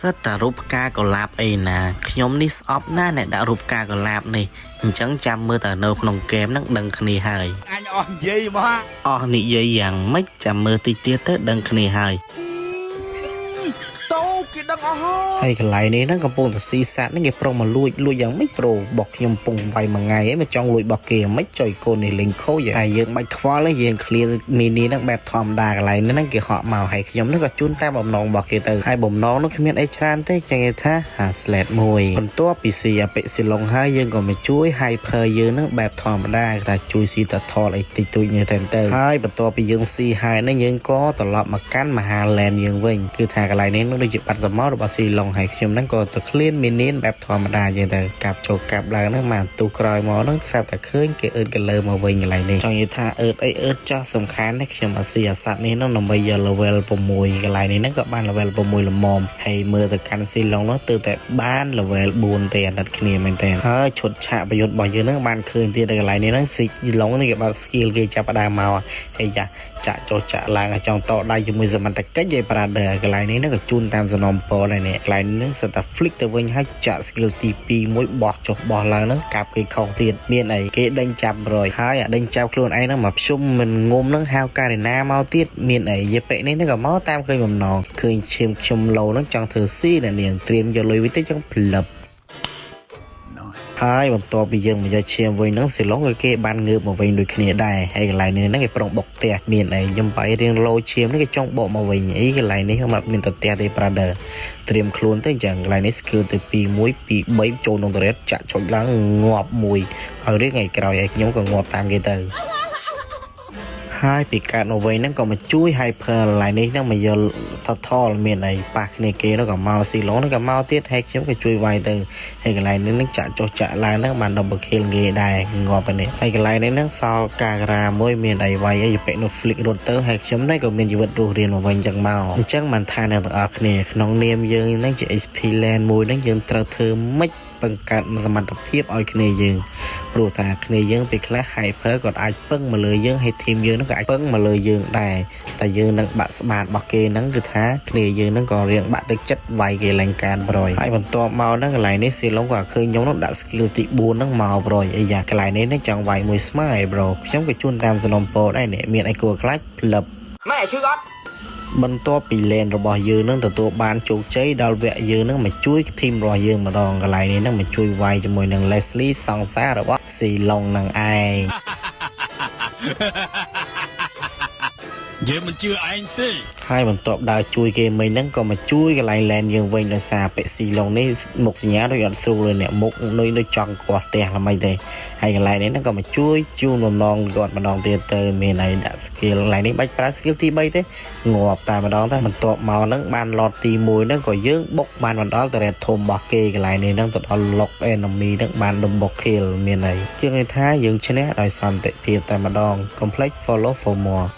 សិតតែរូបផ្កាកុលាបអីណាខ្ញុំនេះស្អប់ណាស់អ្នកដាក់រូបផ្កាកុលាបនេះអញ្ចឹងចាំមើលតែនៅក្នុងហ្គេមហ្នឹងដឹងគ្នាហើយ អញអស់និយាយមក អស់និយាយយ៉ាងម៉េចចាំមើលតិចទៀតទៅដឹងគ្នាហើយ តោគេដឹងអស់ហើយ ហើយកន្លែងនេះហ្នឹងកំពុងតែស៊ីសត្វហ្នឹងគេប្រុងមកលួចលួចយ៉ាងម៉េចប្រូរបស់ខ្ញុំកំពុងវាយមួយថ្ងៃហើយមកចង់លួចរបស់គេយ៉ាងម៉េចចុយកូននេះលេងខូចតែយើងបាច់ខ្វល់ទេយើង clear minion ហ្នឹងបែបធម្មតាកន្លែងនេះហ្នឹងគេហក់មកហើយខ្ញុំហ្នឹងក៏ជូនតាមបំណងរបស់គេទៅហើយបំណងនោះគ្មានអីច្រើនទេចឹងគេថាហា sled មួយបន្ទាប់ពីស៊ីអពិសិឡុងហើយយើងក៏មកជួយ hyper យើងហ្នឹងបែបធម្មតាគេថាជួយស៊ីតថលអីតិចតួចនេះតែទៅហើយបន្ទាប់ពីយើងស៊ីហើយហ្នឹងយើងក៏ត្រឡប់មកកាន់មហា lane យើងវិញគឺថាកន្លែងនេះនោះដូចជាបាត់សមោរបស់ស៊ីឡុងហើយខ្ញុំហ្នឹងក៏ទៅ clean minion បែបធម្មតាយើងទៅកាប់ចូលកាប់ឡើងហ្នឹងមកទូក្រោយមកហ្នឹងស្រាប់តែឃើញគេអឺតកលើមកវិញកន្លែងនេះចង់និយាយថាអឺតអីអឺតចោះសំខាន់នេះខ្ញុំអាស៊ីអាសត្វនេះហ្នឹងដើម្បីយក level 6កន្លែងនេះហ្នឹងក៏បាន level 6ល្មមហើយមើលទៅកាន់ស៊ីឡុងនោះទើបតែបាន level 4ទេអាណិតគ្នាមែនតើហើយឈុតឆាកប្រយុទ្ធរបស់យើងហ្នឹងបានឃើញទៀតនៅកន្លែងនេះហ្នឹងស៊ីឡុងនេះគេបើក skill គេចាប់ផ្ដើមមកហើយយ៉ាចាក់ចុះចាក់ឡើងឲ្យចង់តដៃជាមួយសមត្ថកិច្ចឯ brother កន្លែងនេះហ្នឹងក៏ជូនតាមសំណពរដែរនេះកន្លែងនេះហ្នឹងសិតតែ flick ទៅវិញហើយចាក់ skill ទី2មួយបោះចុះបោះឡើងហ្នឹងកាប់គេខុសទៀតមានអីគេដេញចាប់រយហើយអាដេញចាប់ខ្លួនឯងហ្នឹងមកភ្ជុំមិនងុំហ្នឹងហៅការីណាមកទៀតមានអីយេប៉ិនេះហ្នឹងក៏មកតាមឃើញបំណងឃើញឈាមខ្ញុំឡូហ្នឹងចង់ធ្វើស៊ីអ្នកនាងត្រៀមយកលុយវិញទៅចង់ផ្លឹប ហើយបន្ទាប់ពីយើងមកយកឈាមវិញហ្នឹងស៊ីឡុងក៏គេបានងើបមកវិញដូចគ្នាដែរហើយកន្លែងនេះហ្នឹងគេប្រុងបុកផ្ទះមានអីខ្ញុំបាយរៀងលោឈាមនេះគេចង់បកមកវិញអីកន្លែងនេះមិនមានតែផ្ទះទេ brother ត្រៀមខ្លួនទៅអញ្ចឹងកន្លែងនេះ skill ទៅ2 1 2 3ចូលក្នុង turret ចាក់ចុចឡើងងាប់មួយហើយរៀងថ្ងៃក្រោយឲ្យខ្ញុំក៏ងាប់តាមគេទៅ ហើយពីកើតមកវិញហ្នឹងក៏មកជួយ Hyper ឡាយនេះហ្នឹងមកយក Turtle មានអីប៉ះគ្នាគេនោះក៏មកស៊ីឡុងហ្នឹងក៏មកទៀតហើយខ្ញុំក៏ជួយវាយទៅហើយកន្លែងនេះហ្នឹងចាក់ចុះចាក់ឡើងហ្នឹងបាន double kill គេដែរងាប់នេះហើយកន្លែងនេះហ្នឹងសល់កាក្រាមួយមានអីវាយអីពាក់នោះ flick រត់ទៅហើយខ្ញុំនេះក៏មានជីវិតរស់រានមកវិញចឹងមកអញ្ចឹងបានថាអ្នកទាំងអស់គ្នាក្នុងនាមយើងហ្នឹងជា XP lane មួយហ្នឹងយើងត្រូវធ្វើម៉េចបង្កើតសមត្ថភាពឲ្យគ្នាយើងព្រោះថាគ្នាយើងពេលខ្លះ hyper គាត់អាចពឹងមកលើយើងហើយ team យើងហ្នឹងក៏អាចពឹងមកលើយើងដែរតែយើងនឹងបាក់ស្បាតរបស់គេហ្នឹងគឺថាគ្នាយើងហ្នឹងក៏រៀងបាក់ទឹកចិត្តវាយគេឡើងកានប្រយហើយបន្ទាប់មកហ្នឹងកន្លែងនេះស៊ីឡុងក៏ឃើញខ្ញុំហ្នឹងដាក់ skill ទី4ហ្នឹងមកប្រយអីយ៉ាកន្លែងនេះហ្នឹងចង់វាយមួយស្មើឯ bro ខ្ញុំក៏ជូនតាមសំណពរដែរនេះមានអីគួរខ្លាចផ្លឹប ម៉ែឈឺអត់ បន្ទាប់ពី lane របស់យើងនឹងទទួលបានជោគជ័យដល់វគ្គយើងនឹងមកជួយ team របស់យើងម្ដងកន្លែងនេះនឹងមកជួយវាយជាមួយនឹង Leslie សង្សាររបស់ស៊ីឡុងនឹងឯង យើងមិនជឿឯងទេ ហើយបន្ទាប់ដើរជួយគេមិញហ្នឹងក៏មកជួយកន្លែង lane យើងវិញដោយសារពាក់ស៊ីឡុងនេះមុខសញ្ញាដូចអត់ស្រួលเลยអ្នកមុខនុយដូចចង់គាស់ផ្ទះល្មិចទេហើយកន្លែងនេះហ្នឹងក៏មកជួយជូនបំណងគាត់ម្ដងទៀតទៅមានអីដាក់ skill កន្លែងនេះបាច់ប្រើ skill ទី3ទេងាប់តែម្ដងទៅបន្ទាប់មកហ្នឹងបាន lord ទី1ហ្នឹងក៏យើងបុកបានបណ្ដល់ turret ធំរបស់គេកន្លែងនេះហ្នឹងទៅដល់ lock enemy ហ្នឹងបាន double kill មានអីជាងថាយើងឈ្នះដោយសន្តិភាពតែម្ដង Complete follow for more.